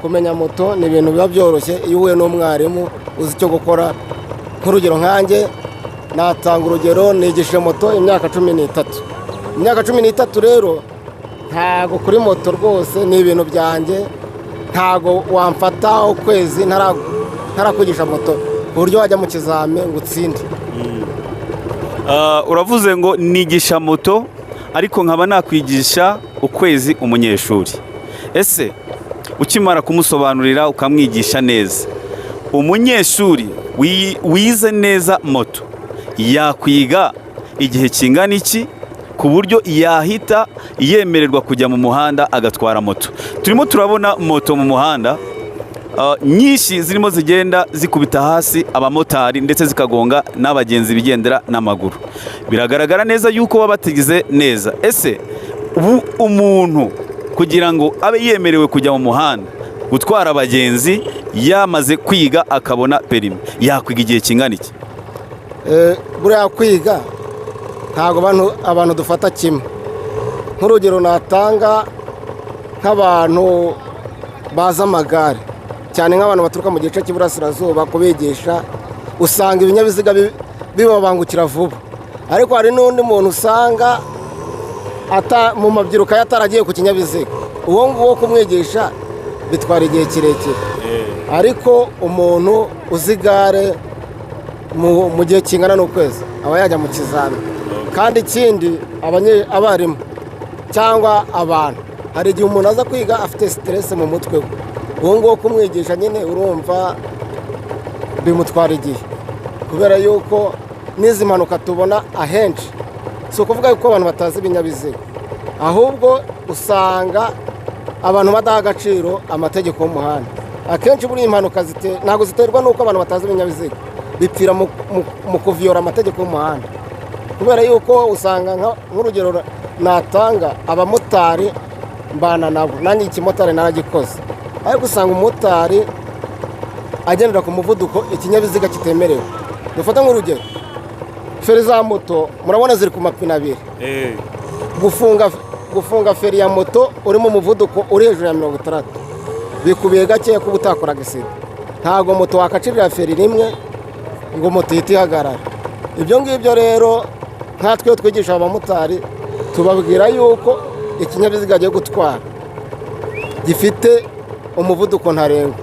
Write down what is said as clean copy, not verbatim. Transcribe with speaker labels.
Speaker 1: Kumenya moto ni ibintu biba byoroshye iyo uhuye n'umwarimu uzi icyo gukora. Nk'urugero nkanjye natanga urugero, nigishije moto imyaka 13. Imyaka 13 rero, ntago kuri moto rwose ni ibintu byanjye. Ntago wamfata ukwezi ntarakwigisha moto ku buryo wajya mu kizami ngo utsinde.
Speaker 2: Uravuze ngo nigisha moto, ariko nkaba nakwigisha ukwezi umunyeshuri. Ese ukimara kumusobanurira, ukamwigisha neza, umunyeshuri wize neza moto yakwiga igihe kingana iki ku buryo yahita yemererwa kujya mu muhanda agatwara moto? Turimo turabona moto mu muhanda nyinshi zirimo zigenda zikubita hasi abamotari, ndetse zikagonga n'abagenzi bigendera n'amaguru. Biragaragara neza yuko baba batigize neza. Ese ubu umuntu kugira ngo abe yemerewe kujya mu muhanda gutwara abagenzi, yamaze kwiga akabona perimi, yakwiga igihe kingana iki?
Speaker 1: Buriya kwiga ntabwo abantu dufata kimwe. Nk'urugero natanga, nk'abantu bazi amagare cyane, nk'abantu baturuka mu gice cy'iburasirazuba, kubigisha usanga ibinyabiziga bibabangukira vuba. Ariko hari n'undi muntu usanga mu mabyiruka ye ataragiye ku kinyabiziga. Uwo nguwo kumwigisha bitwara igihe kirekire. Ariko umuntu uzi igare, mu gihe kingana n'ukwezi aba yajya mu kizami. Kandi ikindi, abarimu cyangwa abantu, hari igihe umuntu aza kwiga afite stress mu mutwe we. Uwo nguwo kumwigisha nyine urumva bimutwara igihe, kubera yuko n'izi mpanuka tubona ahenshi, si ukuvuga yuko abantu batazi ibinyabiziga, ahubwo usanga abantu badaha agaciro amategeko y'umuhanda. Akenshi buriya impanuka ntabwo ziterwa n'uko abantu batazi ibinyabiziga, bipfira mu kuviyora amategeko y'umuhanda. Kubera yuko usanga, nk'urugero natanga, abamotari mbana nabo, nanjye ikimotari naragikoze, ariko usanga umumotari agendera ku muvuduko ikinyabiziga kitemerewe. Dufate nk'urugero feri za moto, murabona ziri ku mapine abiri. Gufunga feri ya moto uri mu muvuduko uri hejuru ya 60 bikubiye gakeya kuba utakora accident. Ntabwo moto wakacirira feri rimwe ngo moto ihite ihagarara. Ibyo ngibyo rero, nkatwe iyo twigisha abamotari, tubabwira yuko ikinyabiziga agiye gutwara gifite umuvuduko ntarengwa.